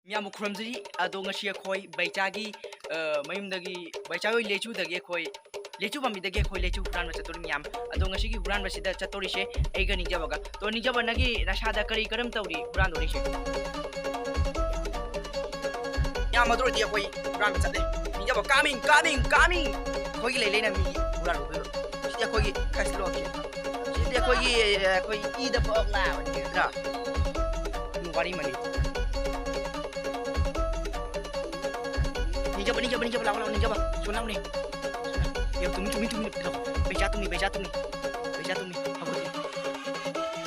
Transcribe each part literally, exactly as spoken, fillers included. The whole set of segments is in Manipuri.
ꯃꯌꯥꯝꯕꯨ ꯈꯨꯔꯨꯝꯖꯔꯤ꯫ ꯑꯗꯣ ꯉꯁꯤ ꯑꯩꯈꯣꯏ ꯕꯩꯆꯥꯒꯤ, ꯑ, ꯃꯌꯨꯝꯗꯒꯤ, ꯕꯩꯆꯥ ꯍꯣꯏ ꯂꯩꯆꯨꯗꯒꯤ ꯑꯩꯈꯣꯏ ꯂꯩꯆꯨ ꯄꯥꯝꯕꯤꯗꯒꯤ ꯑꯩꯈꯣꯏ ꯂꯩꯆꯨ ꯍꯨꯔꯥꯟꯕ ꯆꯠꯇꯣꯔꯤ ꯃꯌꯥꯝ꯫ ꯑꯗꯣ ꯉꯁꯤꯒꯤ ꯍꯨꯔꯥꯟꯕꯁꯤꯗ ꯆꯠꯇꯣꯔꯤꯁꯦ ꯑꯩꯒ ꯅꯤꯡꯖꯕꯒ꯫ ꯇꯣ ꯅꯤꯡꯖꯕ, ꯅꯪꯒꯤ ꯅꯁꯥꯗ ꯀꯔꯤ ꯀꯔꯝ ꯇꯧꯔꯤ ꯍꯨꯔꯥꯟꯗꯣꯔꯤꯁꯦ? ꯃꯌꯥꯝ, ꯑꯗꯨ ꯑꯣꯏꯔꯗꯤ ꯑꯩꯈꯣꯏ ꯍꯨꯔꯥꯟꯕ ꯆꯠꯂꯦ꯫ ꯅꯤꯡꯖꯕ, coming, coming, coming! ꯑꯩꯈꯣꯏꯒꯤ ꯂꯩ ꯂꯩꯅ ꯃꯤꯒꯤ ꯍꯨꯔꯥꯟꯂꯨꯗꯣꯏꯕ꯫ ꯁꯤꯗꯤ ꯑꯩꯈꯣꯏꯒꯤ ꯈꯥꯏꯁꯂꯣꯛꯁꯦ꯫ ꯁꯤꯗꯤ ꯑꯩꯈꯣꯏꯒꯤ, ꯑꯩꯈꯣꯏ ꯏꯗ ꯄꯛ ꯂꯥꯛꯑꯕꯅꯤ, ꯅꯠꯇ꯭ꯔꯥ? ꯋꯥꯔꯤꯃꯅꯤ꯫ ꯅꯤꯡꯖꯕ, ꯅꯤꯡꯖꯕ, ꯅꯤꯡꯖꯕ, ꯂꯥꯛꯑꯣ, ꯂꯥꯛꯑꯣ, ꯅꯤꯡꯖꯕ꯫ ꯁꯣꯝ ꯂꯥꯛꯑꯣꯅꯦ꯫ ꯑꯦ, ꯇꯨꯝꯃꯤ, ꯇꯨꯝꯃꯤ, ꯇꯨꯝꯃꯤ, ꯂꯥꯛꯑꯣ꯫ ꯄꯩꯁꯥ ꯇꯨꯝꯃꯤ, ꯄꯩꯁꯥ ꯇꯨꯝꯃꯤ꯫ ꯄꯩꯁꯥ ꯇꯨꯝꯃꯤ, ꯍꯧꯒꯠꯂꯦ꯫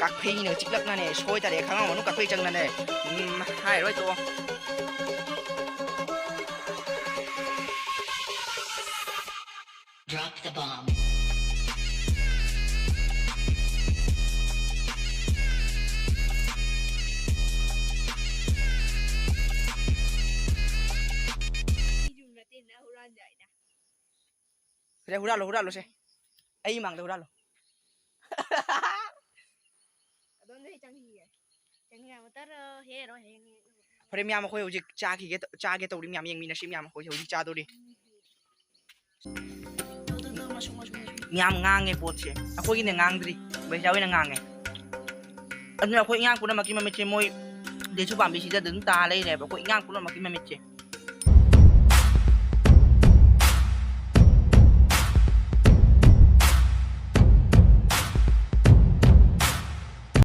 ꯀꯥꯛꯐꯩꯅ ꯆꯤꯛꯂꯛꯅꯅꯦ, ꯁꯣꯏꯗꯔꯦ, ꯈꯪꯉꯝꯃꯅꯨ, ꯀꯥꯛꯐꯩ ꯆꯪꯅꯅꯦ꯫ ꯎꯝ, ꯍꯥꯏꯔꯣꯏ, ꯇꯣꯛꯑꯣ꯫ Drop the bomb. ꯁꯤꯗ ꯍꯨꯔꯥꯜꯂꯣ, ꯍꯨꯔꯥꯜꯂꯣꯁꯦ꯫ ꯑꯩ ꯃꯥꯡꯗ ꯍꯨꯔꯥꯜꯂꯣ꯫ ꯑꯗꯣꯝꯗ ꯍꯦꯛ ꯆꯪꯈꯤꯒꯦ꯫ ꯆꯪꯉꯦ, ꯑꯃꯨꯛꯇꯔ ꯍꯦꯔꯣ, ꯍꯌꯦꯡ꯫ ꯐꯔꯦ ꯃꯌꯥꯝ, ꯑꯩꯈꯣꯏ ꯍꯧꯖꯤꯛ ꯆꯥꯈꯤꯒꯦ ꯇ-, ꯆꯥꯒꯦ ꯇꯧꯔꯤ ꯃꯌꯥꯝ, ꯌꯦꯡꯃꯤꯟꯅꯁꯤ ꯃꯌꯥꯝ, ꯑꯩꯈꯣꯏ ꯍꯧꯖꯤꯛ ꯆꯥꯗꯣꯔꯤ꯫ ꯃꯌꯥꯝ ꯉꯥꯡꯉꯦ ꯄꯣꯠꯁꯦ, ꯑꯩꯈꯣꯏꯒꯤꯅ ꯉꯥꯡꯗ꯭ꯔꯤ, ꯕꯩꯖꯥ ꯍꯣꯏꯅ ꯉꯥꯡꯉꯦ꯫ ꯑꯗꯨꯅ ꯑꯩꯈꯣꯏ ꯏꯌꯥꯡ ꯄꯨꯝꯅꯃꯛꯀꯤ ꯃꯃꯤꯠꯁꯦ ꯃꯣꯏ ꯂꯩꯁꯨ ꯄꯥꯝꯕꯤꯁꯤꯗ ꯑꯗꯨꯝ ꯇꯥ ꯂꯩꯔꯦꯕ, ꯑꯩꯈꯣꯏ ꯏꯌꯥꯡ ꯄꯨꯝꯅꯃꯛꯀꯤ ꯃꯃꯤꯠꯁꯦ꯫